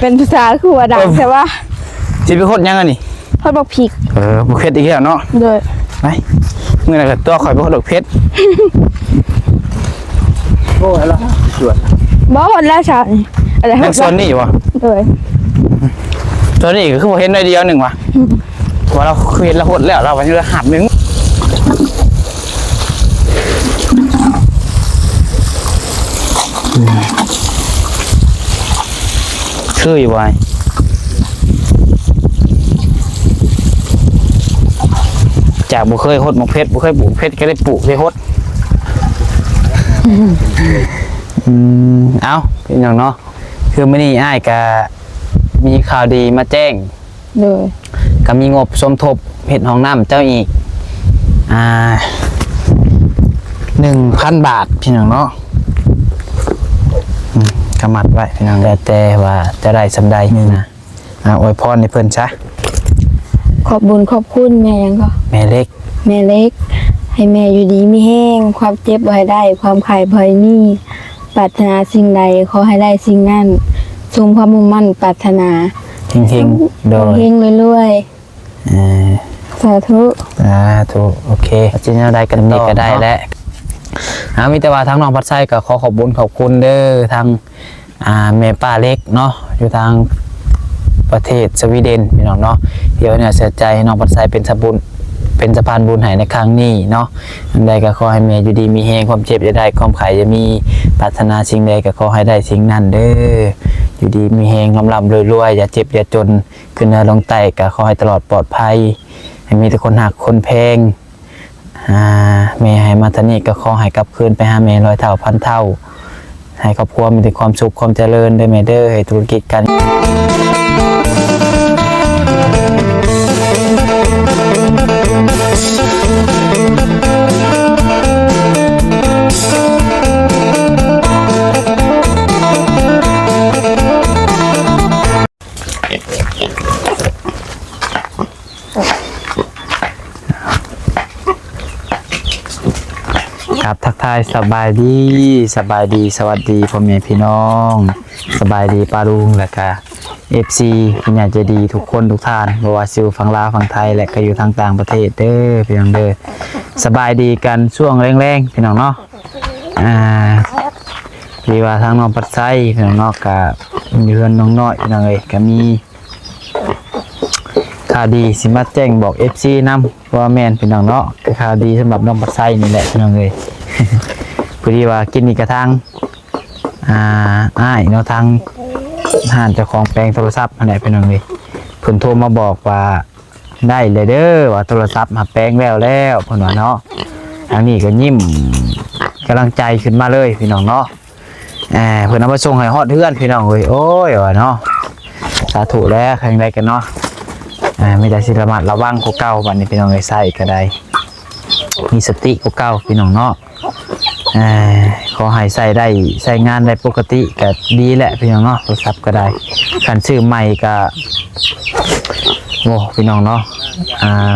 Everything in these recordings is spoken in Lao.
ເປັນພາສາຄືວ່າດັງ ເອີ ແຕ່ວ່າ ຊິໄປຫົດຫຍັງອັນນີ້? ຫົດບັກພິກ. ເອີ ບໍ່ເຜັດອີກແລ້ວເນາະ. ໂດຍ. ໄປ ມື້ນັ້ນກໍຕົວະຂ້ອຍໄປຫົດບັກເຜັດ. ໂອ້ຍ ລະສວນ ບໍ່ຫົດແລ້ວຊາວນີ້. ອັນໃດ ຍັງສວນນີ້ຢູ່ບໍ່? ໂດຍ. ສວນນີ້ກໍຄືບໍ່ເຫັນໜ້ອຍດຽວໜຶ່ງຫວາ? ອືມ ວ່າລາວຄືເຫັນລາວຫົດແລ້ວ ລາວວ່າຍັງເຫຼືອຫາບໜຶ່ງ. ຄືຢູ່ວ່າ ຈາກບໍ່ເຄີຍຫົດໝາກເຜັດ ບໍ່ເຄີຍປູກເຜັດ ກໍໄດ້ປູກໄດ້ຫົດ. ອືມ ເອົ້າ ພີ່ນ້ອງເນາະ ຄືມື້ນີ້ອ້າຍກະມີຂ່າວດີມາແຈ້ງ. ໂດຍ. ກໍມີງົບສົມທົບເຮັດຫ້ອງນ້ຳເຈົ້າອີກ ອ່າ ໜຶ່ງພັນບາດ ພີ່ນ້ອງເນາະ. ອືມ ກໍມັດໄວ້ ພີ່ນ້ອງ ແລ້ວແຕ່ວ່າຈະໄດ້ສ່ຳໃດນະ. ອາ ອວຍພອນໃຫ້ເພິ່ນຊະ. ຂອບບຸນຂອບຄຸນແມ່ຫຍັງກໍ? ແມ່ເລັກ. ແມ່ເລັກ ໃຫ້ແມ່ຢູ່ດີມີແຮງ ຄວາມເຈັບບໍ່ໃຫ້ໄດ້ ຄວາມໄຂ້ບໍ່ໃຫ້ມີ ປາດຖະໜາສິ່ງໃດຂໍໃຫ້ໄດ້ສິ່ງນັ້ນ ສົມຄວາມມຸ່ງໝັ້ນປາດຖະໜາ ເຮັງໆ. ໂດຍ. ເຮັງໆ ລວຍໆ. ເອີ ສາທຸ ສາທຸ. ໂອເຄ ຊິແນວໃດກັນຕໍ່ ນີ້ກໍໄດ້ແຫຼະ. ເນາະ ອາ ມີແຕ່ວ່າທາງນ້ອງພັດໄຊກໍຂໍຂອບບຸນຂອບຄຸນເດີ ທາງ ອ່າ ແມ່ປ້າເລັກເນາະ ຢູ່ທາງປະເທດສະວີເດັນ ພີ່ນ້ອງເນາະ ທີ່ເພິ່ນເອົາໃຈໃສ່ໃຫ້ນ້ອງພັດໄຊເປັນສະບຸນ ເປັນສະພານບຸນໃຫ້ໃນຄັ້ງນີ້ເນາະ. ອັນໃດກໍຂໍໃຫ້ແມ່ຢູ່ດີມີແຮງ ຄວາມເຈັບຢ່າໄດ້ ຄວາມໄຂ້ຢ່າມີ ປາດຖະໜາສິ່ງໃດກໍຂໍໃຫ້ໄດ້ສິ່ງນັ້ນເດີ. ຢູ່ດີມີແຮງ ລ່ຳໆ ລວຍໆ ຢ່າເຈັບຢ່າຈົນ ຂຶ້ນເໜືອລົງໃຕ້ກໍຂໍໃຫ້ຕະຫຼອດປອດໄພ ໃຫ້ມີແຕ່ຄົນຮັກຄົນແພງ. ອ່າ ແມ່ໃຫ້ມາເທົ່ານີ້ກໍຂໍໃຫ້ກັບຄືນໄປຫາແມ່ຮ້ອຍເທົ່າພັນເທົ່າ ໃຫ້ຄອບຄົວມີແຕ່ຄວາມສຸກຄວາມຈະເລີນເດີແມ່ເດີ ໃຫ້ທຸລະກິດການ ຄັບ ທັກທາຍສະບາຍດີ ສະບາຍດີ ສະຫວັດດີພໍ່ແມ່ພີ່ນ້ອງ ສະບາຍດີປ້າລຸງ ແລ້ວກະເອັຟຊີຜູ້ໃຫຍ່ໃຈດີທຸກຄົນທຸກທ່ານ ບໍ່ວ່າຊິຢູ່ຝັ່ງລາວຝັ່ງໄທ ແລະ ກະຢູ່ທາງຕ່າງປະເທດເດີພີ່ນ້ອງເດີ. ສະບາຍດີກັນຊ່ວງແລງໆ ພີ່ນ້ອງເນາະ. ອ່າ ທີ່ວ່າທາງນ້ອງພັດໄຊພີ່ນ້ອງເນາະ ກະຢູ່ເຮືອນນ້ອງນ້ອຍພີ່ນ້ອງເອີຍ ກະມີຂ່າວດີຊິມາແຈ້ງບອກເອັຟຊີນຳ ວ່າແມ່ນພີ່ນ້ອງເນາະ ກະຂ່າວດີສຳລັບນ້ອງພັດໄຊນີ້ແຫຼະພີ່ນ້ອງເອີຍ. ພໍດີວ່າກິນນີ້ກະທາງ ອ່າ ອ້າຍເນາະ ທາງຮ້ານເຈົ້າຂອງແປງໂທລະສັບຫັ້ນແຫຼະພີ່ນ້ອງເອີຍ ເພິ່ນໂທມາບອກວ່າ ໄດ້ແລ້ວເດີ ວ່າໂທລະສັບຫາແປງແລ້ວແລ້ວ ເພິ່ນວ່າເນາະ. ທາງນີ້ກໍຍິ້ມກຳລັງໃຈຂຶ້ນມາເລີຍພີ່ນ້ອງເນາະ. ເອີ ເພິ່ນເອົາມາສົ່ງໃຫ້ຮອດເຮືອນພີ່ນ້ອງເອີຍ ໂອ້ຍ ວ່າເນາະ. ສາທຸແລ້ວ ແຂງໃດກັນເນາະ ເອີ ມີແຕ່ຊິລະມັດລະວັງກວ່າເກົ່າ ບັດນີ້ພີ່ນ້ອງເອີຍ ໃຊ້ກໍໄດ້ມີສະຕິກວ່າເກົ່າພີ່ນ້ອງເນາະ. ເອີ ຂໍໃຫ້ໃຊ້ໄດ້ ໃຊ້ງານໄດ້ປົກກະຕິກໍດີແຫຼະພີ່ນ້ອງເນາະ ໂທລະສັບກໍໄດ້ ຄັນຊື້ໃໝ່ກໍ ໂອ້ ພີ່ນ້ອງເນາະ ອ່າ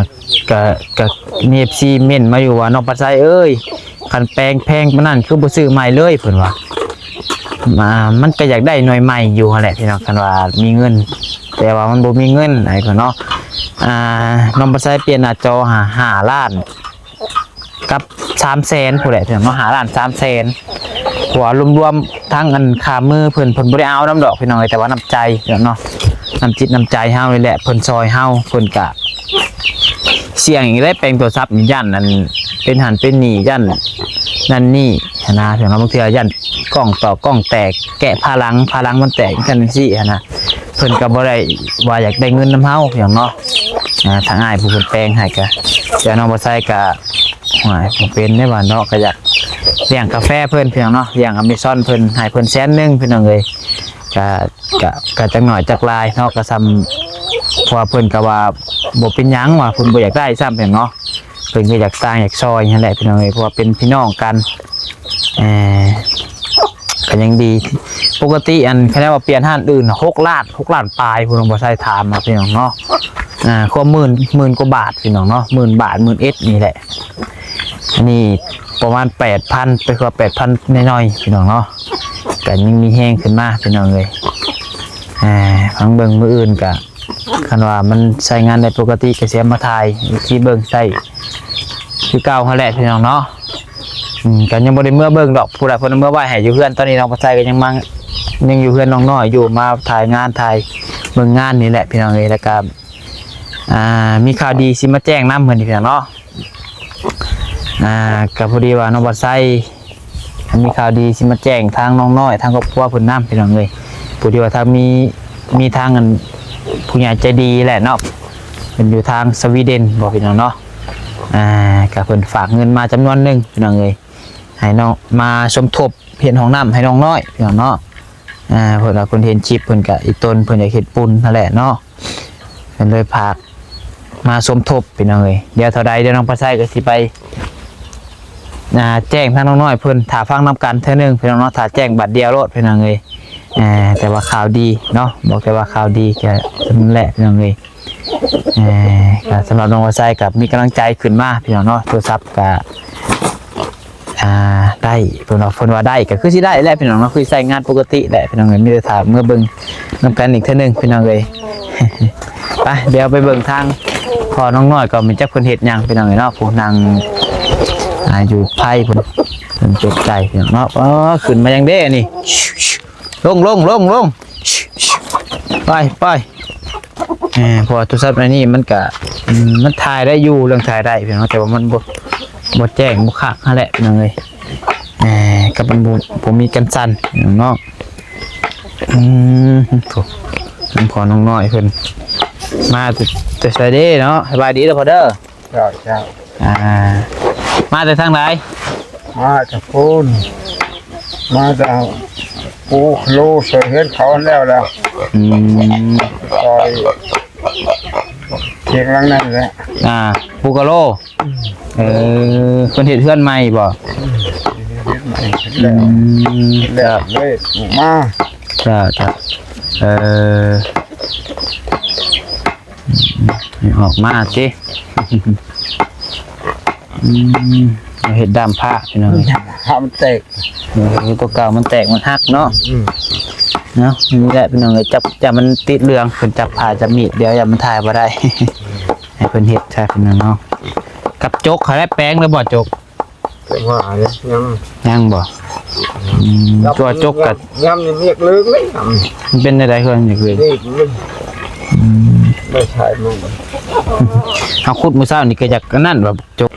ກໍ ກໍມີເອັຟຊີເມັ້ນມາຢູ່ວ່າ ນ້ອງພັດໄຊເອີຍ ຄັນແປງແພງປານນັ້ນຄືບໍ່ຊື້ໃໝ່ເລີຍ ເພິ່ນວ່າ. ອ່າ ມັນກໍຢາກໄດ້ໜ່ວຍໃໝ່ຢູ່ຫັ້ນແຫຼະພີ່ນ້ອງ ຄັນວ່າມີເງິນ ແຕ່ວ່າມັນບໍ່ມີເງິນ ອ້າຍເພິ່ນເນາະ. ອ່າ ນ້ອງພັດໄຊປ່ຽນໜ້າຈໍຫາ ຫ້າລ້ານ ກັບສາມແສນພຸ້ນແຫຼະພີ່ນ້ອງເນາະ ຫ້າລ້ານສາມແສນ ເພາະວ່າລວມໆ ທັງອັນຄ່າມືເພິ່ນ ເພິ່ນບໍ່ໄດ້ເອົານຳດອກພີ່ນ້ອງເອີຍ ແຕ່ວ່ານ້ຳໃຈເນາະ ນ້ຳຈິດນ້ຳໃຈເຮົານີ້ແຫຼະ ເພິ່ນຊ່ອຍເຮົາ ເພິ່ນກະສ່ຽງອີກແຫຼະ ແປງໂທລະສັບນີ້ ຢ້ານອັນເປັນຫັ້ນເປັນນີ້ ຢ້ານນັ້ນນີ້ຫັ້ນນະພີ່ນ້ອງເນາະ ບາງເທື່ອຢ້ານກ້ອງຕອກກ້ອງແຕກ ແກະຝາຫຼັງ ຝາຫຼັງມັນແຕກ ຈັ່ງຊັ້ນຈັ່ງຊີ້ຫັ້ນນະ. ເພິ່ນກໍບໍ່ໄດ້ວ່າຢາກໄດ້ເງິນນຳເຮົາຫຍັງເນາະ ອ່າ ທາງອ້າຍຜູ້ເພິ່ນແປງໃຫ້ກະ ແຕ່ນ້ອງບໍ່ໃສ່ກະ ໂອ້ຍ ບໍ່ເປັນເດ້ວ່າເນາະ ກະຢາກລ້ຽງກາແຟເພິ່ນພີ່ນ້ອງເນາະ ລ້ຽງອາເມຊອນເພິ່ນ ໃຫ້ເພິ່ນແສນໜຶ່ງພີ່ນ້ອງເອີຍ ກະ ກະ ກະຈັກໜ້ອຍຈັກຫຼາຍເນາະ ກະສ່ຳ ເພາະວ່າເພິ່ນກະວ່າບໍ່ເປັນຫຍັງ ວ່າເພິ່ນບໍ່ຢາກໄດ້ຊ້ຳພີ່ນ້ອງເນາະ ເພິ່ນກໍຢາກຕ່າງຢາກຊ່ອຍຫັ້ນແຫຼະພີ່ນ້ອງເອີຍ ເພາະວ່າເປັນພີ່ນ້ອງກັນ ເອີ ກໍຍັງດີ ປົກກະຕິອັນ ຄັນວ່າປ່ຽນຮ້ານອື່ນ ຫົກລ້ານ ຫົກລ້ານປາຍ ຜູ້ນ້ອງບໍ່ໃສ່ຖາມມາພີ່ນ້ອງເນາະ ອ່າ ຄວາມໝື່ນ ໝື່ນກວ່າບາດພີ່ນ້ອງເນາະ ໝື່ນບາດ ໝື່ນເອັດນີ້ແຫຼະ ອັນນີ້ປະມານແປດພັນ ໄປກວ່າແປດພັນໜ້ອຍໆ ພີ່ນ້ອງເນາະ ກໍຍັງມີແຮງຂຶ້ນມາພີ່ນ້ອງເອີຍ ອ່າ ທາງເບິ່ງມື້ອື່ນກະ ຄັນວ່າມັນໃຊ້ງານໄດ້ປົກກະຕິກະຊິເອົາມາຖ່າຍໃຫ້ເອັຟຊີເບິ່ງໃຊ້ຄືເກົ່າຫັ້ນແຫຼະພີ່ນ້ອງເນາະ. ອືມ ກະຍັງບໍ່ໄດ້ເມືອເບິ່ງດອກ ຜູ້ໃດເພິ່ນເອົາເມືອໄວ້ໃຫ້ຢູ່ເຮືອນ. ຕອນນີ້ນ້ອງປາໄຊກະຍັງມາ ຍັງຢູ່ເຮືອນນ້ອງນ້ອຍຢູ່ ມາຖ່າຍງານ ຖ່າຍເບິ່ງງານນີ້ແຫຼະພີ່ນ້ອງເອີຍ. ແລ້ວກະ ອ່າ ມີຂ່າວດີຊິມາແຈ້ງນຳມື້ນີ້ພີ່ນ້ອງເນາະ. ອ່າ ກະພໍດີວ່ານ້ອງປາໄຊ ມີຂ່າວດີຊິມາແຈ້ງທາງນ້ອງນ້ອຍ ທາງຄອບຄົວເພິ່ນນຳພີ່ນ້ອງເອີຍ. ພໍດີວ່າທາງມີ ມີທາງອັນຜູ້ໃຫຍ່ໃຈດີແຫຼະເນາະ ເພິ່ນຢູ່ທາງສະວີເດັນບໍພີ່ນ້ອງເນາະ. ອ່າ ກະເພິ່ນຝາກເງິນມາຈຳນວນໜຶ່ງພີ່ນ້ອງເອີຍ ໃຫ້ນ້ອງ ມາສົມທົບເຮັດຫ້ອງນ້ຳໃຫ້ນ້ອງນ້ອຍພີ່ນ້ອງເນາະ. ອ່າ ເພິ່ນວ່າເພິ່ນເຫັນຄລິບ ເພິ່ນກະອີ່ຕົນເພິ່ນຢາກເຮັດປຸນຫັ້ນແຫຼະເນາະ ເພິ່ນເລີຍຝາກມາສົມທົບພີ່ນ້ອງເອີຍ. ດຽວເທົ່າໃດ ດຽວນ້ອງປາໄຊກະຊິໄປ ອ່າ ແຈ້ງທາງນ້ອງນ້ອຍເພິ່ນ ຖ້າຟັງນຳກັນເທື່ອໜຶ່ງພີ່ນ້ອງເນາະ. ຖ້າແຈ້ງບາດດຽວໂລດພີ່ນ້ອງເອີຍ. ເອີ ແຕ່ວ່າຂ່າວດີເນາະ ບອກແຕ່ວ່າຂ່າວດີກະສ່ຳນັ້ນແຫຼະພີ່ນ້ອງເອີຍ. ເອີ ກະສຳລັບນ້ອງປາໄຊກະມີກຳລັງໃຈຂຶ້ນມາພີ່ນ້ອງເນາະ. ໂທລະສັບກະ ອ່າ ໄດ້ ເພິ່ນວ່າ ເພິ່ນວ່າໄດ້ ກະຄືຊິໄດ້ແຫຼະພີ່ນ້ອງເນາະ ຄືໃຊ້ງານປົກກະຕິແຫຼະພີ່ນ້ອງເອີຍ. ມີແຕ່ຖ້າເມືອເບິ່ງນຳກັນອີກເທື່ອໜຶ່ງພີ່ນ້ອງເອີຍ. ໄປ ດຽວໄປເບິ່ງທາງພໍ່ນ້ອງນ້ອຍກ່ອນ ມັນຈັກເພິ່ນເຮັດຫຍັງພີ່ນ້ອງເອີຍເນາະ. ຜູ້ນັ່ງ ອ່າ ຢູ່ໄພພຸ້ນ ເພິ່ນຕົກໃຈພີ່ນ້ອງເນາະ. ອໍ ຂຶ້ນມາຫຍັງເດ້ນີ້ ລົງ ລົງ ລົງ ລົງ ໄປ ໄປ. ເອີ ເພາະວ່າໂທລະສັບອັນນີ້ມັນກະ ອືມ ມັນຖ່າຍໄດ້ຢູ່ ເລື່ອງຖ່າຍໄດ້ພີ່ນ້ອງ ແຕ່ວ່າມັນບໍ່ ບໍ່ແຈ້ງ ບໍ່ຄັກຫັ້ນແຫຼະພີ່ນ້ອງເອີຍ. ເອີ ກະມັນບໍ່ ບໍ່ມີກັນສັ່ນພີ່ນ້ອງເນາະ. ອືມ ໂອ້ ທາງພໍ່ນ້ອງນ້ອຍເພິ່ນມາແຕ່ ແຕ່ໃສເດ້ເນາະ. ສະບາຍດີເດີພໍ່ເດີ. ເຈົ້າ ເຈົ້າ ອ່າ ມາແຕ່ທາງໃດ? ມາຈາກພຸ້ນ ມາຈາກປູໂລ ຊ່ອຍເຮືອນເຂົາຫັ້ນແລ້ວລະ. ອືມ ຊ່ອຍທຽງຫຼັງນັ້ນແຫຼະ. ອ່າ ປູກະໂລ. ອືມ ເອີ ເພິ່ນເຮັດເຮືອນໃໝ່ບໍ? ອືມ ເຮັດໃໝ່ ເຮັດແລ້ວ ອືມ ແລ້ວເລີຍອອກມາ. ເຈົ້າ ເຈົ້າ ເອີ ອືມ ອອກມາຕິ. ອືມ ເຮັດດ້າມຜ້າພີ່ນ້ອງ ຜ້າມັນແຕກ. ເອີ ຕົວເກົ່າມັນແຕກມັນຫັກເນາະ. ອືມ ເນາະ ນີ້ແຫຼະພີ່ນ້ອງເອີຍ ຈັບ ຢ້ານມັນຕິດເຫຼືອງ ເພິ່ນຈັບຜ້າຈັບມີດ ດຽວຢ້ານມັນຖ່າຍບໍ່ໄດ້. ໃຫ້ເພິ່ນເຮັດຊະພີ່ນ້ອງເນາະ. ກັບຈົກຫັ້ນແຫຼະ ແປງແລ້ວບໍ່ຈົກ? ແຕ່ວ່າຍັງ ຍັງບໍ່? ອືມ ຕົວຈົກກະ ຍາມນີ້ເມກເລີກເລີຍ ມັນເປັນແນວໃດເຮືອນເມກເລີກ? ອືມ ໄດ້ໃຊ້ມັນ ເຮົາຂຸດມື້ເຊົ້ານີ້ກະຢາກອັນນັ້ນວ່າ ຈົກ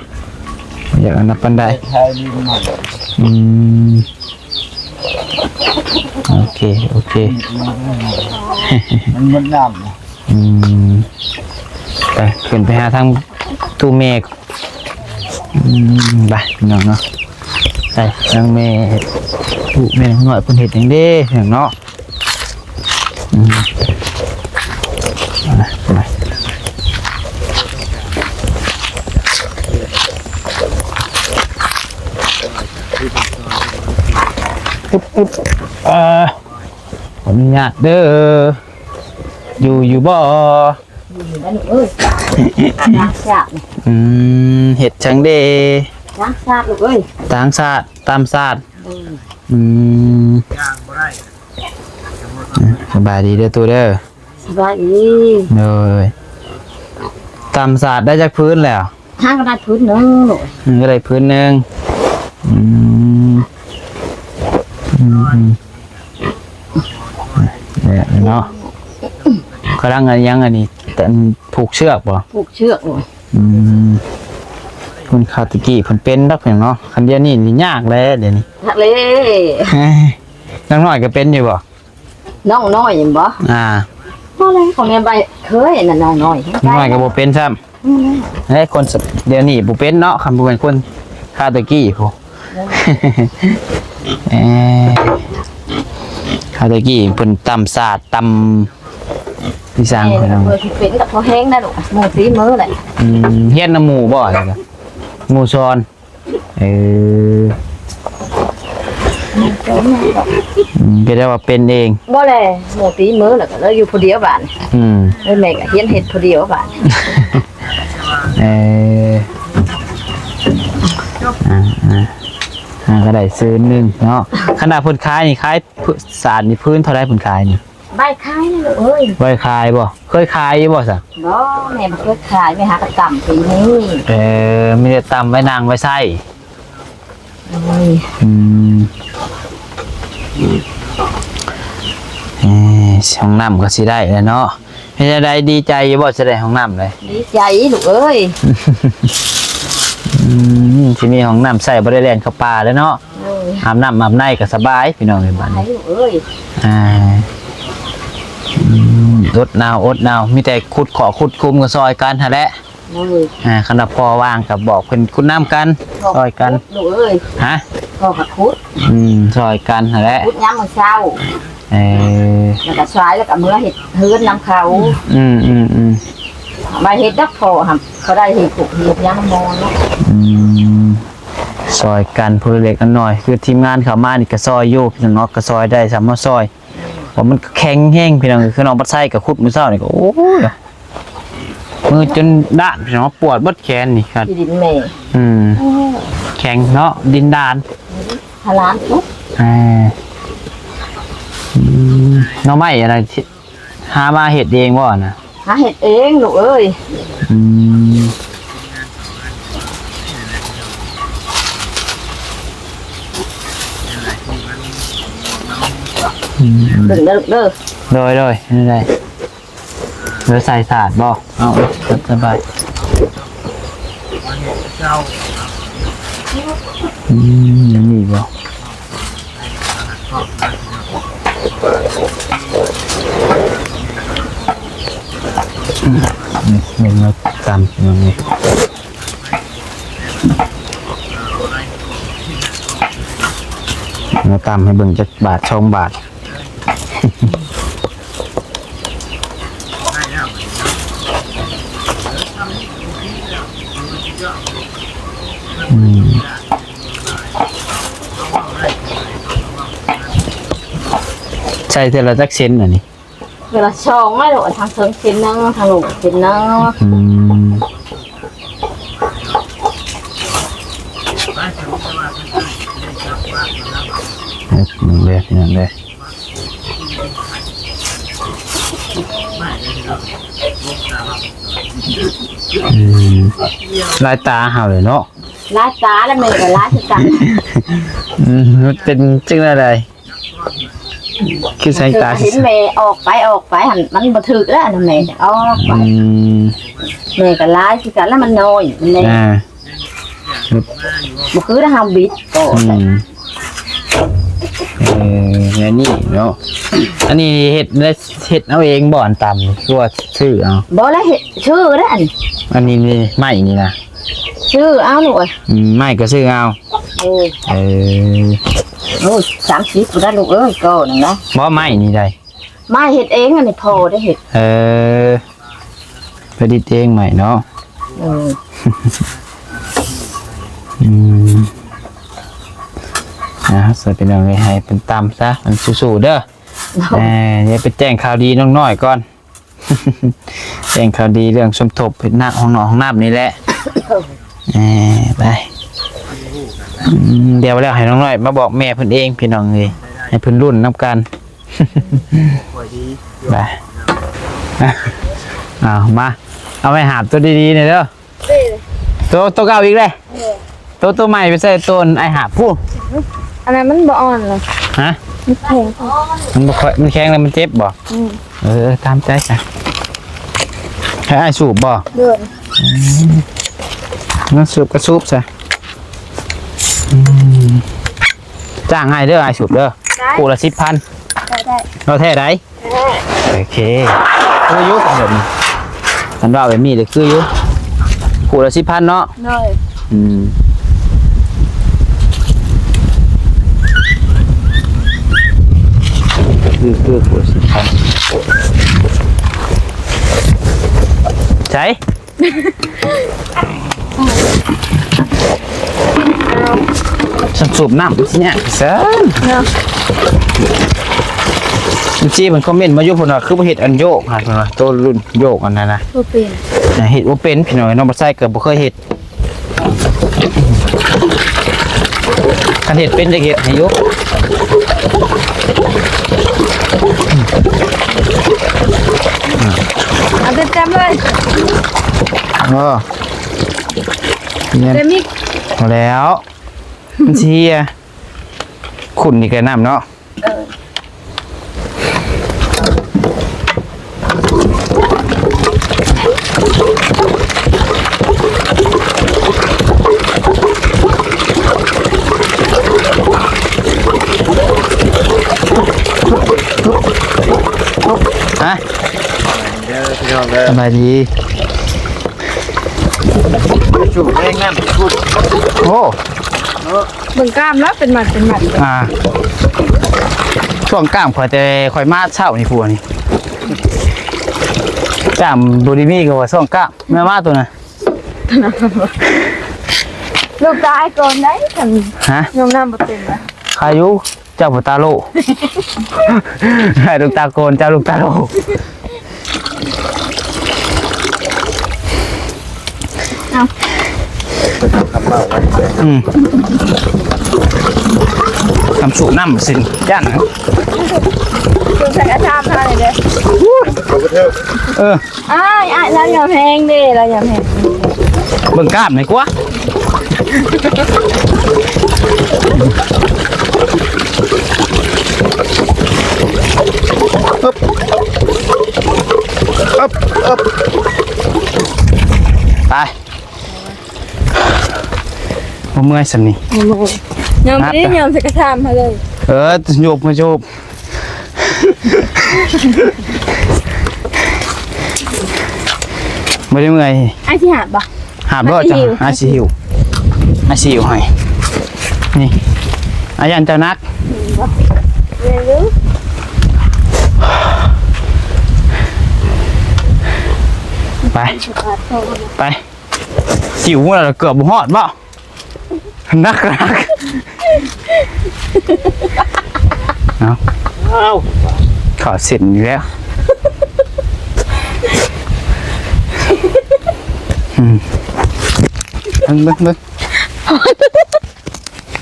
ຢາກອັນນັ້ນປານໃດ. ອືມ ໂອເຄ ໂອເຄ ມັນໝົດນ້ຳ. ອືມ ໄປ ຂຶ້ນໄປຫາທາງຕູ້ແມ່. ອືມ ໄປພີ່ນ້ອງເນາະ ໄປທາງແມ່ຕູ້ແມ່ນ້ອຍ ເພິ່ນເຮັດຫຍັງເດ້ພີ່ນ້ອງເນາະ. ອືມ ໄປ ໄປ ອຶບ ອຶບ ເອີ ຂໍອະນຸຍາດເດີ ຢູ່ ຢູ່ບໍ່? ຢູ່ ຢູ່ໄດ້ລູກເອີຍ ຕາມສາດ. ອືມ ເຮັດຫຍັງເດ້? ຕາມສາດລູກເອີຍ ຕາມສາດ ຕາມສາດ. ໂດຍ ອືມ ສະບາຍດີເດີຕູ້ເດີ. ສະບາຍດີ ໂດຍ. ຕຳສາດໄດ້ຈັກພື້ນແລ້ວ? ຫາກໍໄດ້ພື້ນໜຶ່ງລູກ ມັນກໍໄດ້ພື້ນໜຶ່ງ. ອືມ ອືມ ແຫຼະເນາະ ກຳລັງອັນຫຍັງອັນນີ້ ແຕ່ຜູກເຊືອກບໍ່? ຜູກເຊືອກ. ອືມ ຄົນຄາວແຕ່ກີ້ເພິ່ນເປັນດອກເນາະ ຄັນດຽວນີ້ນີ້ຍາກແຫຼະ ດຽວນີ້ ຍາກເລີຍ. ນ້ອງນ້ອຍກໍເປັນຢູ່ບໍ່? ນ້ອງນ້ອຍແມ່ນບໍ່? ອ່າ ພໍແລ້ວ ຂອງແມ່ໃບເຄີຍນັ້ນ ນ້ອງນ້ອຍ ນ້ອຍກໍບໍ່ເປັນຊ້ຳ. ອືມ ເອີ ຄົນດຽວນີ້ບໍ່ເປັນເນາະ ຄັນບໍ່ແມ່ນຄົນຄາວແຕ່ກີ້ພຸ້ນ. ເອີ ຄາວແຕ່ກີ້ເພິ່ນຕຳສາດ ຕຳອີ່ສັງ ແມ່ນ ເພິ່ນເປັນກັບພໍແຮງນະລູກ ໝູ່ຕີມືແຫຼະ. ອືມ ຮຽນນຳໝູ່ບໍ່? ໝູ່ສອນ. ເອີ ອືມ ກໍໄດ້ວ່າເປັນເອງ. ບໍ່ແຫຼະ ໝູ່ຕີມືແລ້ວກໍເລີຍຢູ່ຜູ້ດຽວບາດ. ອືມ ເອີ ແມ່ກໍຮຽນເຮັດຜູ້ດຽວບາດ. ເອີ ອ່າ ອ່າ ອ່າ ກໍໄດ້ຊື່ໜຶ່ງເນາະ. ຂະໜາດເພິ່ນຂາຍນີ້ ຂາຍສາດນີ້ ພື້ນເທົ່າໃດເພິ່ນຂາຍນີ້? ໄວ້ຂາຍນີ້ລູກເອີຍ. ໄວ້ຂາຍບໍ່? ເຄີຍຂາຍຢູ່ບໍ່ຊະ? ບໍ່ ແມ່ບໍ່ເຄີຍຂາຍ ແມ່ຫາກະຕຳປີນີ້. ເອີ ມີແຕ່ຕຳໄວ້ນັ່ງໄວ້ໃຊ້. ໂອ້ຍ ອືມ ເອີ ຫ້ອງນ້ຳກໍຊິໄດ້ແລ້ວເນາະ. ເຮັດຈັ່ງໃດ ດີໃຈຢູ່ບໍ່ ຊິໄດ້ຫ້ອງນ້ຳເລີຍ? ດີໃຈລູກເອີຍ. ອືມ ຊິມີຫ້ອງນ້ຳໃຊ້ ບໍ່ໄດ້ແລ່ນເຂົ້າປ່າແລ້ວເນາະ. ໂອ້ຍ ອາບນ້ຳອາບໃນກໍສະບາຍ ພີ່ນ້ອງເອີຍ ບາດນີ້ ສະບາຍລູກເອີຍ. ອ່າ ອືມ ອົດໜາວອົດໜາວ ມີແຕ່ຂຸດເຄາະຂຸດຂຸມກໍຊ່ອຍກັນຫັ້ນແຫຼະ. ໂດຍ ອ່າ ຄັນວ່າພໍ່ວ່າງກໍບອກເພິ່ນຂຸດນຳກັນ ພໍ່ ຊ່ອຍກັນ ຂຸດລູກເອີຍ. ຮະ? ພໍ່ກໍຂຸດ. ອືມ ຊ່ອຍກັນຫັ້ນແຫຼະ ຂຸດຍາມມື້ເຊົ້າ. ເອີ ແລ້ວກໍສາຍ ແລ້ວກໍເມືອເຮັດເຮືອນນຳເຂົາ. ອືມໆໆ ໄວ້ເຮັດດອກພໍ່ຫັ້ນ ເຂົາໄດ້ເຮັດ ເຮັດຍາມມອນເນາະ. ອືມ ຊ່ອຍກັນຜູ້ເລັກນ້ອຍ ຄືທີມງານເຂົ້າມານີ້ກໍຊ່ອຍຢູ່ ພີ່ນ້ອງເນາະ ກໍຊ່ອຍໄດ້ສ່ຳເຮົາຊ່ອຍ ເພາະມັນກໍແຂງແຮງ ພີ່ນ້ອງ. ຄືນ້ອງບັດໄຊກໍຂຸດມື້ເຊົ້ານີ້ກໍ ໂອ້ຍ ມືຈົນດ້ານ ພີ່ນ້ອງ ປວດເບິດແຂນນີ້ຄັບ ທີ່ດິນແມ່. ອືມ ແຂງເນາະ ດິນດ້ານ ພາລານປຸບ. ເອີ ອືມ ໜໍ່ໄມ້ອັນນັ້ນ ຫາມາເຮັດເອງບໍ່ນະ? ຫາເຮັດເອງລູກເອີຍ. ອືມ ອືມ ເບິ່ງເດີລູກເດີ. ໂດຍໆ ນີ້ໄດ້. ເຫຼືອໃສ່ສາດບໍ່? ເອົາ ສະບາຍ. ອືມ ຍັງມີບໍ່? ອືມ ນີ້ ນີ້ມາຕຳ ນີ້ ມາຕຳໃຫ້ເບິ່ງຈັກບາດ ສອງບາດ. ອືມ ໃສ່ເທື່ອລະຈັກເຊັນອັນນີ້? ເທື່ອລະສອງໄມ້ໂລດ ທາງເທິງເຊັນໜຶ່ງ ທາງລຸ່ມເຊັນໜຶ່ງ. ອືມ ເອີ ນີ້ເດ້ ນີ້ເດ້. ອືມ ລາຍຕາເຮົາເລີຍເນາະ ລາຍຕາ ແລ້ວແມ່ກໍລາຍຄືກັນ. ອືມ ມັນເປັນຈັ່ງໃດ? ຄືສາຍຕາ ເຫັນແມ່ອອກໄປ ອອກໄປຫັ້ນ ມັນບໍ່ຖືກແລ້ວ ແມ່ອອກໄປ. ອືມ ແມ່ກໍລາຍຄືກັນ ແລ້ວມັນນ້ອຍ ມັນແນ່ ອ່າ ບໍ່ຄືເຮົາບິດກໍ. ອືມ ເອີ ແນວນີ້ເນາະ. ອັນນີ້ເຮັດ ເຮັດເອົາເອງບໍ່ ອັນຕຳ ຫຼືວ່າຊື້ເອົາ? ບໍ່ລະ ເຮັດ ຊື້ເດ້ອັນ ອັນນີ້ນີ້ ໄມ້ນີ້ນະ ຊື້ເອົາລູກເອີຍ. ອືມ ໄມ້ກໍຊື້ເອົາ. ໂອ້ຍ ເອີ ໂອ້ຍ ສາມສິບພຸ້ນນະລູກເອີຍ ກໍນັ້ນນະ. ບໍ່ ໄມ້ນີ້ໃດ ໄມ້ເຮັດເອງ ອັນນີ້ພໍ່ໄດ້ເຮັດ. ເອີ ປະດິດເອງໃໝ່ເນາະ. ເອີ ອືມ ອ່າ ໃສ່ໄປໜ້ອຍ ໃຫ້ເພິ່ນຕຳຊະ ມັນສູ້ໆເດີ. ເອີ ຢ່າໄປແຈ້ງຂ່າວດີນ້ອງນ້ອຍກ່ອນ ແຈ້ງຂ່າວດີເລື່ອງສົມທົບເຮັດນະ ຫ້ອງນອກຫ້ອງນ້ຳນີ້ແຫຼະ. ເອີ ໄປ ອືມ ດຽວແລ້ວໃຫ້ນ້ອງນ້ອຍມາບອກແມ່ເພິ່ນເອງ ພີ່ນ້ອງເອີຍ ໃຫ້ເພິ່ນລຸ້ນນຳກັນ. ໄປ ເອົາມາ ເອົາໄມ້ຫາບໂຕດີໆ ແດ່ເດີ ໂຕ ໂຕເກົ່າອີກເດ້. ເອີ ໂຕ ໂຕໃໝ່ໄປໃສ່ໂຕໄອ້ຫາບພຸ້ນ. ອັນນັ້ນມັນບໍ່ອ່ອນເນາະ. ຮະ? ມັນແຂງ ມັນບໍ່ຄ່ອຍ ມັນແຂງແລ້ວມັນເຈັບບໍ່? ອືມ ເອີ ຕາມໃຈຊະ. ໃຫ້ອ້າຍສູບບໍ່? ໂດຍ. ອືມ ນັ້ນສູບກໍສູບຊະ. ອືມ ຈ້າງອ້າຍເດີ ອ້າຍສູບເດີ. ໄດ້ ຄູ່ລະສິບພັນ. ໄດ້ ໄດ້ ເອົາແທ້ໃດ? ໂອເຄ ຄືຢູ່ແບບນີ້ ຄັນເວົ້າແບບນີ້ເລີຍຄືຢູ່ ຄູ່ລະສິບພັນເນາະ. ໂດຍ. ອືມ ຄື ຄື ຄູ່ລະສິບພັນ. ໃສ? ສຳສູບນ້ຳຊິຍາກຊັ້ນເນາະ. ເອັຟຊີເພິ່ນຄອມເມັນມາຢູ່ ເພິ່ນວ່າຄືບໍ່ເຮັດອັນໂຍກຫັ້ນ ເພິ່ນວ່າໂຕລຸ້ນໂຍກອັນນັ້ນນະ ບໍ່ເປັນ ເຮັດບໍ່ເປັນ ພີ່ນ້ອງ. ນ້ອງບັດໄຊກໍບໍ່ເຄີຍເຮັດ ຄັນເຮັດເປັນຈະເຮັດໃຫ້ຢູ່. ເອົາເຕັມໆເລີຍ. ເອີ ແມ່ນ ເຕັມອີກ ພໍແລ້ວ ມັນຊິເຫຍ. ຂຸ້ນນີ້ກໍນ້ຳເນາະ. ເອີ ຮະ ເດີພີ່ນ້ອງເດີ ສະບາຍດີ. ຈູແຮງນັ້ນ ໂອ້ ເນາະ ເບິ່ງກ້າມແລ້ວ ເປັນມັດເປັນມັດ. ອ່າ ຊ່ວງກ້າມຂ້ອຍ ແຕ່ຂ້ອຍມາເຊົ້ານີ້ ພວກນີ້ກ້າມບໍ່ໄດ້ມີ ກໍວ່າຊ່ວງກ້າມ. ແມ່ມາໂຕນັ້ນ ລູກຕາຍກ່ອນໄດ໋ ຄັນ ຮະ ຍອມນ້ຳບໍ່ເຕັມນະ ໃຄຢູ່. ເຈົ້າບໍ່ຕາໂລ ໃຫ້ລູກຕາໂກນ ເຈົ້າລູກຕາໂລ. ເອົາ ອືມ ຄຳສູບນ້ຳຊິນຢ້ານ ສູບໃສ່ກະຊາມເຮົາເລີຍເດີ. ເອີ. ອ້າຍ ອ້າຍ ລາວຢາກແຮງເດ້ ລາວຢາກແຮງ. ເບິ່ງກ້າມໜ້ອຍກວ່າ. ອຶບ ອຶບ ອຶບ ໄປ. ບໍ່ເມື່ອຍສ່ຳນີ້ ບໍ່ເມື່ອຍ. ຍອມ ຫຍັບ ບໍ່ໄດ້ຍອມໃສ່ກະຊາມເຮົາເລີຍ. ເອີ ໂຍບມາໂຍບ. ບໍ່ໄດ້ເມື່ອຍ. ອ້າຍຊິຫາບບໍ່? ຫາບໂລດ. ອ້າຍຊິຫິ້ວ ອ້າຍຊິຫິ້ວ ອ້າຍຊິຫິ້ວໃຫ້. ນີ້ ອ້າຍຢ້ານເຈົ້າໜັກ. ແມ່ນບໍ່? ແມ່ນຢູ່. ໄປ ໄປ. ຫິ້ວແລ້ວເກືອບບໍ່ຮອດບໍ່? ໜັກ ໜັກ. ເອົາ ເອົາ ເຂົ້າເສັ້ນອີກແລ້ວ. ອືມ ເບິ່ງ ເບິ່ງ ເບິ່ງ.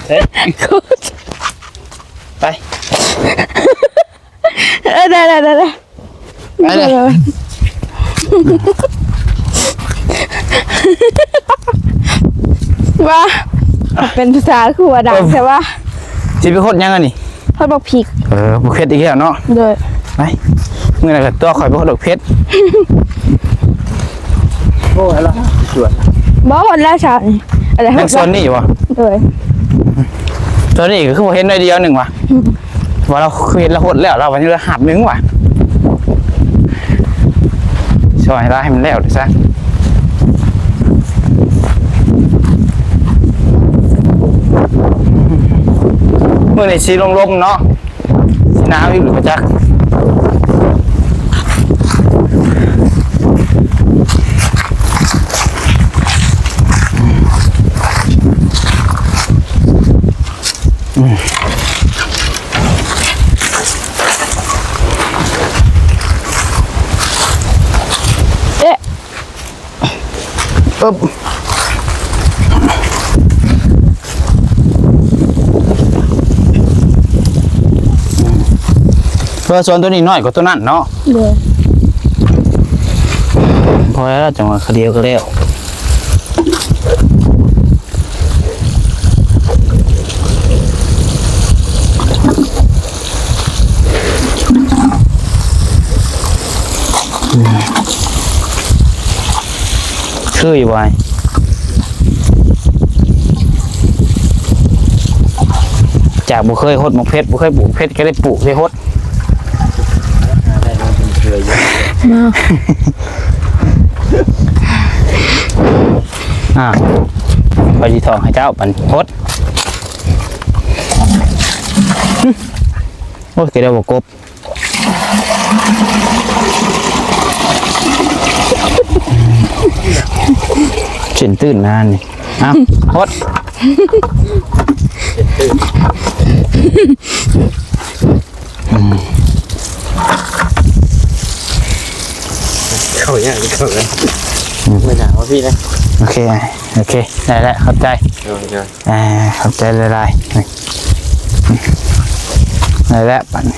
ເອີ ໄປ. ເອີ ໄດ້ ໄດ້ ໄດ້ ໄດ້. ໄປເລີຍ. ວ່າເປັນພາສາຄືວ່າດັງແທ້ວ່າ. ຊິໄປຫົດຫຍັງອັນນີ້? ຫົດບັກພິກ. ເອີ ບໍ່ເຜັດອີກແລ້ວເນາະ. ໂດຍ. ໄປ ມື້ນັ້ນກໍຕົວະຂ້ອຍໄປຫົດບັກເຜັດ. ໂອ້ຍ ລະສວນ ບໍ່ ຫົດແລ້ວເຊົ້ານີ້. ອັນໃດ ຍັງສວນນີ້ຢູ່ບໍ່? ໂດຍ. ສວນນີ້ກໍຄືບໍ່ເຫັນໜ້ອຍດຽວໜຶ່ງວ່າ. ອືມ. ວ່າລາວຄືເຫັນລາວຫົດແລ້ວ ລາວວ່າຍັງເຫຼືອຫາບໜຶ່ງວ່າ ຊ່ອຍລາວໃຫ້ມັນແລ້ວເດີຊະ. ມື້ນີ້ຊິລົມໆເນາະ ຊິໜາວຢູ່ບໍ່ຈັກ. ອືມ ເອະ ອຶບ ເພາະວ່າສວນໂຕນີ້ນ້ອຍກວ່າໂຕນັ້ນເນາະ. ໂດຍ. ພໍແລ້ວ ຈັ່ງວ່າຄາວດຽວກໍແລ້ວ. ຄືຢູ່ບໍ່ອ້າຍ? ຈາກບໍ່ເຄີຍຫົດໝາກເຜັດ ບໍ່ເຄີຍປູກເຜັດ ກໍໄດ້ປູກໄດ້ຫົດ. ມາ ອ່າ ຂ້ອຍຊິຖອກໃຫ້ເຈົ້າບັດນີ້ຫົດ. ໂອ້ຍ ເກີດໄດ້ບໍ່ກົບ. ຊິນຕື່ນນານນີ້. ເອົາ ຫົດ. ເຂົ້າຍາກ ເຂົ້າຍາກ. ອືມ ບໍ່ຢາກວ່າພີ່ນະ. ໂອເຄ ໂອເຄ ໄດ້ແລ້ວ ຂອບໃຈ. ໂດຍ ໂດຍ. ອ່າ ຂອບໃຈຫຼາຍໆ. ໄດ້ແລ້ວບັດນີ້.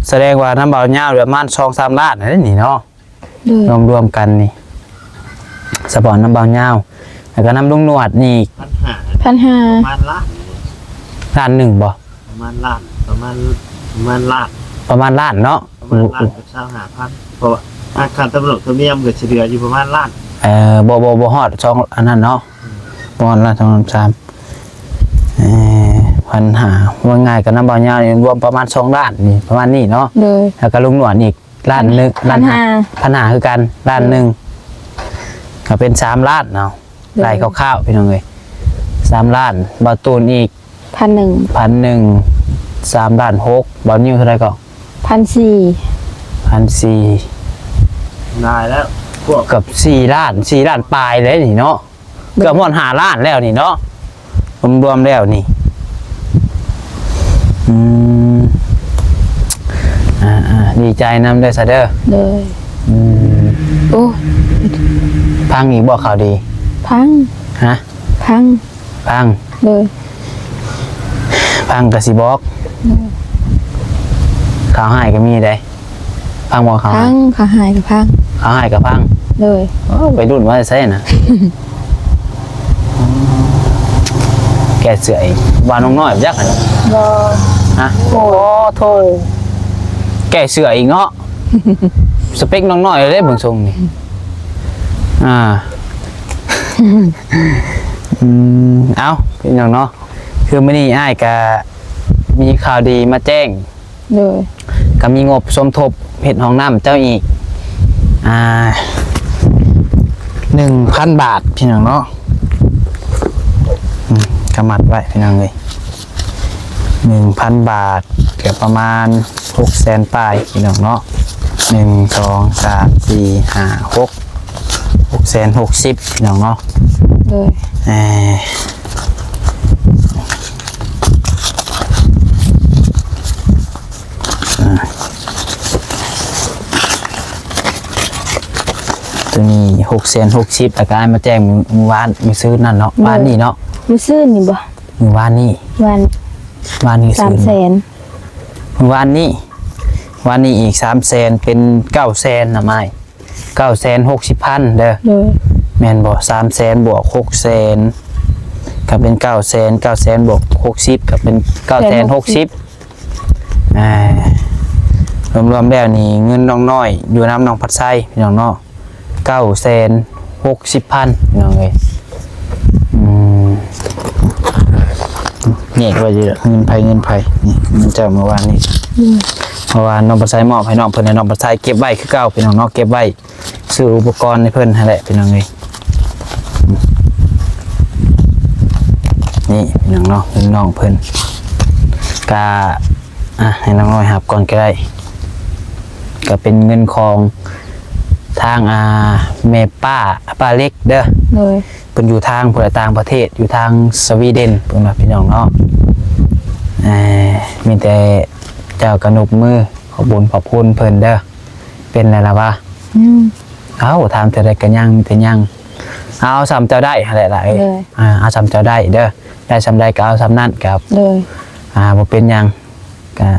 ສະແດງວ່ານຳບ່າວຍາວປະມານສອງສາມລ້ານນີ້ເນາະ ໂດຍ ລວມໆກັນນີ້ ສະເພາະນຳບ່າວຍາວ ແລ້ວກໍນຳລຸງໜວດນີ້ອີກ ພັນຫ້າ ປະມານລ້ານ ລ້ານໜຶ່ງບໍ່? ປະມານລ້ານ ປະມານ ປະມານລ້ານ ປະມານລ້ານເນາະ ປະມານລ້ານກັບຊາວຫ້າພັນ ເພາະວ່າຄ່າຕຳຫຼວດຕຳລຽມກໍຊິເຫຼືອຢູ່ປະມານລ້ານ ເອີ ບໍ່ ບໍ່ ບໍ່ຮອດສອງອັນນັ້ນເນາະ ບໍ່ຮອດລ້ານສອງລ້ານສາມ ເອີ ພັນຫ້າ ວ່າງ່າຍກໍນຳບ່າວຍາວນີ້ລວມປະມານສອງລ້ານນີ້ ປະມານນີ້ເນາະ ໂດຍ ແລ້ວກໍລຸງໜວດອີກລ້ານໜຶ່ງ ລ້ານ ພັນຫ້າ ພັນຫ້າຄືກັນ ລ້ານໜຶ່ງ ກໍເປັນສາມລ້ານເນາະ ໂດຍ ໄລ່ຄ່າວໆ ພີ່ນ້ອງເອີຍ ສາມລ້ານ ບ່າວຕູນອີກ ພັນໜຶ່ງ ພັນໜຶ່ງ ສາມລ້ານຫົກ ບ່າວຍິວເທົ່າໃດກໍ? ພັນສີ່ ພັນສີ່ ຫຼາຍແລ້ວ ພວກ ເກືອບສີ່ລ້ານ ສີ່ລ້ານປາຍເດ້ນີ້ເນາະ ໂດຍ ເກືອບຮອດຫ້າລ້ານແລ້ວນີ້ເນາະ ລວມໆແລ້ວນີ້ ອືມ ອ່າໆ ດີໃຈນຳເດີຊະເດີ ໂດຍ ອືມ ໂອ້ ຟັງອີກບໍ່ຂ່າວດີ? ຟັງ ຮະ? ຟັງ ຟັງ ໂດຍ ຟັງກໍຊິບອກ ໂດຍ ຂ່າວຮ້າຍກໍມີເດ້ ຟັງບໍ່? ຂ່າວຮ້າຍ ຟັງ ຂ່າວຮ້າຍກໍຟັງ ຂ່າວຮ້າຍກໍຟັງ ໂດຍ ໂອ້ ໄປລຸ້ນວ່າໃສ່ນະ ແກ້ເສື້ອອີກ ວ່ານ້ອງນ້ອຍຈັກຫັ້ນ ບໍ່ ຮະ? ໂອ້ ໂອ້ໂທ້ ແກ້ເສື້ອອີກເນາະ ສະເປັກນ້ອງນ້ອຍເດ້ເບິ່ງຊົງນີ້ ອ່າ ອືມ ເອົ້າ ພີ່ນ້ອງເນາະ ຄືມື້ນີ້ອ້າຍກະມີຂ່າວດີມາແຈ້ງ ໂດຍ ກະມີງົບສົມທົບເຮັດຫ້ອງນ້ຳເຈົ້າອີກ ອ່າ ໜຶ່ງພັນບາດ ພີ່ນ້ອງເນາະ ອືມ ກະມັດໄວ້ ພີ່ນ້ອງເອີຍ ໜຶ່ງພັນບາດ ກະປະມານຫົກແສນປາຍ ພີ່ນ້ອງເນາະ ໜຶ່ງ ສອງ ສາມ ສີ່ ຫ້າ ຫົກ ຫົກແສນຫົກສິບ ພີ່ນ້ອງເນາະ ໂດຍ ເອີ ອ່າ ໂຕນີ້ຫົກແສນຫົກສິບ ແລ້ວກໍອ້າຍມາແຈ້ງມື້ ມື້ວານ ມື້ຊືນນັ້ນເນາະ ໂດຍ ວານນີ້ເນາະ ມື້ຊືນນີ້ບໍ່? ມື້ວານນີ້ ວານ ວານນີ້ ສາມແສນ ມື້ວານນີ້ ວານນີ້ອີກສາມແສນ ເປັນເກົ້າແສນນະອ້າຍ ເກົ້າແສນຫົກສິບພັນເດີ ໂດຍ ແມ່ນບໍ່? ສາມແສນບວກຫົກແສນ ກໍເປັນເກົ້າແສນ ເກົ້າແສນບວກຫົກສິບ ກໍເປັນເກົ້າແສນຫົກສິບ ອ່າ ລວມໆແລ້ວນີ້ເງິນນ້ອງນ້ອຍຢູ່ນຳນ້ອງພັດໄຊ ພີ່ນ້ອງເນາະ ເກົ້າແສນຫົກສິບພັນ ພີ່ນ້ອງເອີຍ ອືມ ແຍກໄວ້ຢູ່ດອກ ເງິນໃຜເງິນໃຜ ນີ້ເງິນເຈົ້າມື້ວານນີ້ ອືມ ເພາະວ່ານ້ອງພັດໄຊມອບໃຫ້ນ້ອງເພິ່ນ ໃຫ້ນ້ອງພັດໄຊເກັບໄວ້ຄືເກົ່າ ພີ່ນ້ອງເນາະ ເກັບໄວ້ ຊື້ອຸປະກອນໃຫ້ເພິ່ນຫັ້ນແຫຼະ ພີ່ນ້ອງເອີຍ ນີ້ພີ່ນ້ອງເນາະ ເງິນນ້ອງເພິ່ນ ກະ ອ່ະ ໃຫ້ນ້ອງນ້ອຍຮັບກ່ອນກໍໄດ້ ກໍເປັນເງິນຂອງທາງ ອ່າ ແມ່ປ້າ ປ້າເລັກເດີ ໂດຍ ເພິ່ນຢູ່ທາງພຸ້ນລະ ຕ່າງປະເທດ ຢູ່ທາງສະວີເດັນ ເພິ່ນວ່າ ພີ່ນ້ອງເນາະ ເອີ ມີແຕ່ເຈົ້າກະນົບມືຂອບບຸນຂອບຄຸນເພິ່ນເດີ. ເປັນແລ້ວລະວະ? ອືມ ເອົ້າ ຖາມເທົ່າໃດກໍຍັງ ມີແຕ່ຍັງ ເອົາສ່ຳເຈົ້າໄດ້ຫັ້ນແຫຼະຫຼ້າເອີຍ ໂດຍ ອ່າ ເອົາສ່ຳເຈົ້າໄດ້ເດີ ໄດ້ສ່ຳໃດກໍເອົາສ່ຳນັ້ນ ກໍ ໂດຍ ອ່າ ບໍ່ເປັນຫຍັງ ກໍ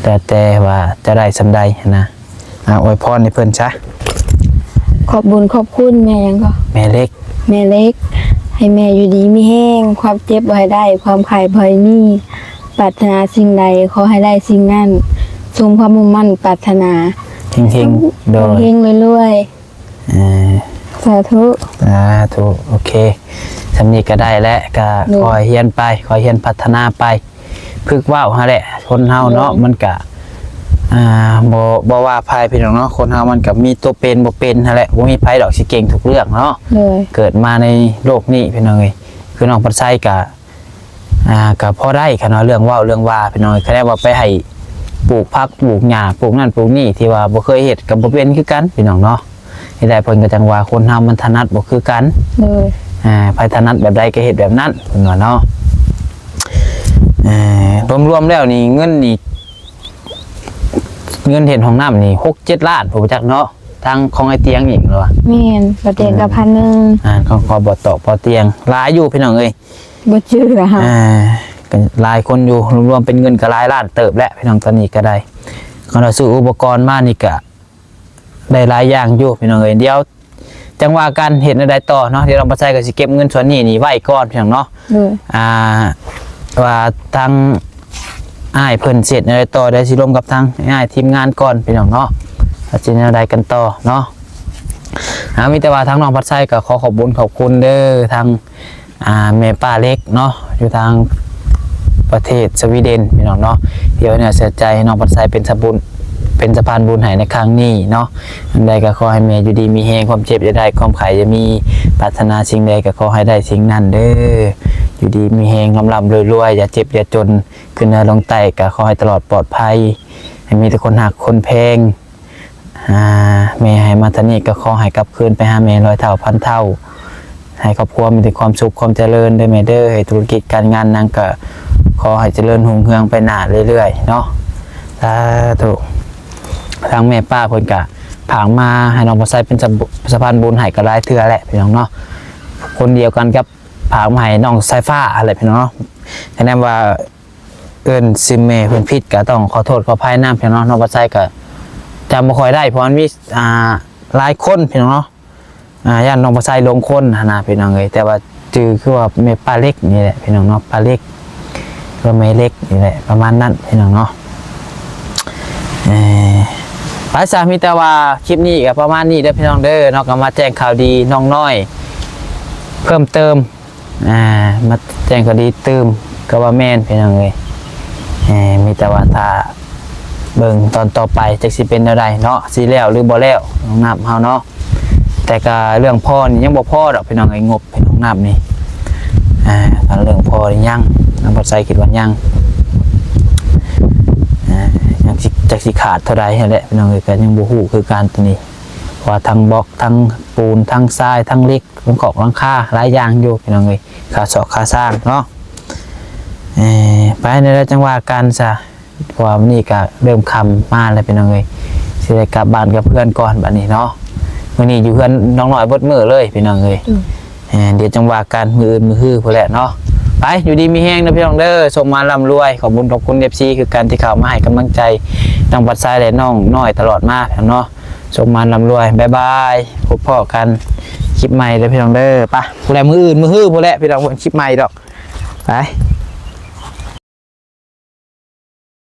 ແຕ່ ແຕ່ວ່າຈະໄດ້ສ່ຳໃດຫັ້ນນະ ອ່າ ອວຍພອນໃຫ້ເພິ່ນຊະ. ຂອບບຸນຂອບຄຸນແມ່ຫຍັງກໍ? ແມ່ເລັກ. ແມ່ເລັກ ໃຫ້ແມ່ຢູ່ດີມີແຮງ ຄວາມເຈັບບໍ່ໃຫ້ໄດ້ ຄວາມໄຂ້ບໍ່ໃຫ້ມີ ປາດຖະໜາສິ່ງໃດຂໍໃຫ້ໄດ້ສິ່ງນັ້ນ ສົມຄວາມມຸ່ງໝັ້ນປາດຖະໜາ ເຮັງໆ ໂດຍ ເຮັງໆ ລວຍໆ ເອີ ສາທຸ ສາທຸ ໂອເຄ ສ່ຳນີ້ກໍໄດ້ແລ້ວ ກໍ ໂດຍ ຄ່ອຍຮຽນໄປ ຄ່ອຍຮຽນພັດທະນາໄປ ຝຶກເວົ້າຫັ້ນແຫຼະ ຄົນເຮົາເນາະ ໂດຍ ມັນກະ ອ່າ ບໍ່ ບໍ່ວ່າໃຜພີ່ນ້ອງເນາະ ຄົນເຮົາມັນກະມີຕົວເປັນບໍ່ເປັນຫັ້ນແຫຼະ ບໍ່ມີໃຜດອກຊິເກັ່ງທຸກເລື່ອງເນາະ ໂດຍ ເກີດມາໃນໂລກນີ້ພີ່ນ້ອງເອີຍ ຄືນ້ອງພັດໄຊກະ ອ່າ ກະພໍໄດ້ ຄັນວ່າເລື່ອງເວົ້າເລື່ອງວ່າພີ່ນ້ອງເອີຍ ຄັນແນວ່າໄປໃຫ້ປູກຜັກປູກຫຍ້າ ປູກນັ້ນປູກນີ້ ທີ່ວ່າບໍ່ເຄີຍເຮັດກະບໍ່ເປັນຄືກັນພີ່ນ້ອງເນາະ. ເຮັດໃດເພິ່ນກໍຈັ່ງວ່າຄົນເຮົາມັນຖະໜັດບໍ່ຄືກັນ ໂດຍ ອ່າ ໃຜຖະໜັດແບບໃດກໍເຮັດແບບນັ້ນເພິ່ນວ່າເນາະ ເອີ ລວມໆແລ້ວນີ້ເງິນນີ້ ເງິນເຮັດຫ້ອງນ້ຳນີ້ຫົກເຈັດລ້ານພຸ້ນຈັກເນາະ ທາງຂອງໄອ້ຕຽງອີກແມ່ນບໍ່ວະ ແມ່ນ ບໍ່ຕຽງກໍ ອືມ ພັນໜຶ່ງ ອ່າ ຂອງ ຂອງບໍ່ຕອກບໍ່ຕຽງ ຫຼາຍຢູ່ພີ່ນ້ອງເອີຍ ບໍ່ເຈື່ອ ອ່າ ກໍຫຼາຍຄົນຢູ່ ລວມໆເປັນເງິນກໍຫຼາຍລ້ານເຕີບແຫຼະພີ່ນ້ອງ. ຕອນນີ້ກໍໄດ້ ຄັນວ່າຊື້ອຸປະກອນມານີ້ກໍໄດ້ຫຼາຍຢ່າງຢູ່ພີ່ນ້ອງເອີຍ. ດຽວຈັ່ງວ່າກັນເຮັດແນວໃດຕໍ່ເນາະ. ດຽວນ້ອງປາໄຊກໍຊິເກັບເງິນສ່ວນນີ້ນີ້ໄວ້ກ່ອນພີ່ນ້ອງເນາະ. ໂດຍ ອ່າ ວ່າທາງອ້າຍເພິ່ນຊິເຮັດແນວໃດຕໍ່ ດຽວຊິລົມກັບທາງອ້າຍທີມງານກ່ອນພີ່ນ້ອງເນາະ ວ່າຊິແນວໃດກັນຕໍ່ເນາະ. ອ່າ ມີແຕ່ວ່າທາງນ້ອງປາໄຊກໍຂໍຂອບບຸນຂອບຄຸນເດີ ທາງ ອ່າ ແມ່ປ້າເລັກເນາະ ຢູ່ທາງປະເທດສະວີເດັນພີ່ນ້ອງເນາະ ທີ່ໄວ້ເນື້ອເຊື່ອໃຈໃຫ້ນ້ອງປາໄຊເປັນສະບຸນ ເປັນສະພານບຸນໃຫ້ໃນຄັ້ງນີ້ເນາະ. ອັນໃດກໍຂໍໃຫ້ແມ່ຢູ່ດີມີແຮງ ຄວາມເຈັບຢ່າໄດ້ ຄວາມໄຂ້ຢ່າມີ ປາດຖະໜາສິ່ງໃດກໍຂໍໃຫ້ໄດ້ສິ່ງນັ້ນເດີ. ຢູ່ດີມີແຮງ ລ່ຳໆລວຍໆ ຢ່າເຈັບຢ່າຈົນ ຂຶ້ນເໜືອລົງໃຕ້ກໍຂໍໃຫ້ຕະຫຼອດປອດໄພ ໃຫ້ມີແຕ່ຄົນຮັກຄົນແພງ. ອ່າ ແມ່ໃຫ້ມາເທົ່ານີ້ກໍຂໍໃຫ້ກັບຄືນໄປຫາແມ່ຮ້ອຍເທົ່າພັນເທົ່າ ໃຫ້ຄອບຄົວມີແຕ່ຄວາມສຸກຄວາມຈະເລີນເດີແມ່ເດີ. ໃຫ້ທຸລະກິດການງານຫຍັງກໍຂໍໃຫ້ຈະເລີນຮຸ່ງເຮືອງໄປໜ້າເລື້ອຍໆເນາະ ສາທຸ. ທາງແມ່ປ້າເພິ່ນກະຝາກມາໃຫ້ນ້ອງປາໄຊເປັນສະ ສະພານບຸນໃຫ້ກໍຫຼາຍເທື່ອແຫຼະພີ່ນ້ອງເນາະ ຄົນດຽວກັນກັບຝາກມາໃຫ້ນ້ອງສາຍຟ້າຫັ້ນແຫຼະພີ່ນ້ອງເນາະ. ຄະແນນວ່າ ເອີ້ນຊື່ແມ່ເພິ່ນຜິດກໍຕ້ອງຂໍໂທດຂໍອະໄພນຳພີ່ນ້ອງເນາະ. ນ້ອງປາໄຊກໍຈຳບໍ່ຄ່ອຍໄດ້ ເພາະມັນມີ ອ່າ ຫຼາຍຄົນພີ່ນ້ອງເນາະ. ອ່າ ຢ້ານນ້ອງປາໄຊຫຼົງຄົນຫັ້ນນະພີ່ນ້ອງເອີຍ ແຕ່ວ່າຊື່ຄືວ່າແມ່ປ້າເລັກນີ້ແຫຼະພີ່ນ້ອງເນາະ ປ້າເລັກ ຫຼືວ່າແມ່ເລັກນີ້ແຫຼະ ປະມານນັ້ນພີ່ນ້ອງເນາະ. ເອີ ໄປຊະ ມີແຕ່ວ່າຄລິບນີ້ກໍປະມານນີ້ເດີພີ່ນ້ອງເດີເນາະ. ກໍມາແຈ້ງຂ່າວດີນ້ອງນ້ອຍເພີ່ມເຕີມ ອ່າ ມາແຈ້ງຂ່າວດີຕື່ມ ກໍວ່າແມ່ນພີ່ນ້ອງເອີຍ. ເອີ ມີແຕ່ວ່າຖ້າເບິ່ງຕອນຕໍ່ໄປ ຈັກຊິເປັນແນວໃດເນາະ ຊິແລ້ວຫຼືບໍ່ແລ້ວ ຫ້ອງນ້ຳເຮົາເນາະ. ແຕ່ກໍເລື່ອງພໍນີ້ຍັງບໍ່ພໍດອກພີ່ນ້ອງເອີຍ ງົບຫ້ອງນ້ຳນີ້. ອ່າ ຄັນເລື່ອງພໍນີ້ຍັງ ນ້ອງປາໄຊຄິດວ່າຍັງ ອ່າ ຍັງຊິ ຈັກຊິຂາດເທົ່າໃດຫັ້ນແຫຼະພີ່ນ້ອງເອີຍ ກໍຍັງບໍ່ຮູ້ຄືກັນໂຕນີ້ ເພາະວ່າທັງບລັອກ ທັງປູນ ທັງຊາຍ ທັງເຫຼັກ ຫຼັງຄອກຫຼັງຄາ ຫຼາຍຢ່າງຢູ່ພີ່ນ້ອງເອີຍ ຄ່າຊອກຄ່າສ້າງເນາະ. ເອີ ໄປແນວໃດຈັ່ງວ່າກັນຊະ ເພາະວ່າມື້ນີ້ກໍເລີ່ມຄ່ຳມາແລ້ວພີ່ນ້ອງເອີຍ ຊິໄດ້ກັບບ້ານກັບເຮືອນກ່ອນບັດນີ້ເນາະ. ມື້ນີ້ຢູ່ເຮືອນນ້ອງນ້ອຍເບິດມື້ເລີຍພີ່ນ້ອງເອີຍ. ເອີ ດຽວຈັ່ງວ່າກັນມື້ອື່ນມື້ຮືພຸ້ນແຫຼະເນາະ. ໄປ ຢູ່ດີມີແຮງເດີພີ່ນ້ອງເດີ ໂຊກໝານລ່ຳລວຍ. ຂອບບຸນຂອບຄຸນ ເອັຟຊີ ຄືກັນທີ່ເຂົ້າມາໃຫ້ກຳລັງໃຈນ້ອງປາໄຊ ແລະ ນ້ອງນ້ອຍຕະຫຼອດມາເນາະ. ໂຊກໝານລ່ຳລວຍ ບາຍບາຍ ພົບພໍ້ກັນຄລິບໃໝ່ເດີພີ່ນ້ອງເດີ. ໄປ ຜູ້ໃດມື້ອື່ນມື້ຮືພຸ້ນແຫຼະພີ່ນ້ອງ ເບິ່ງຄລິບໃໝ່ດອກ ໄປ.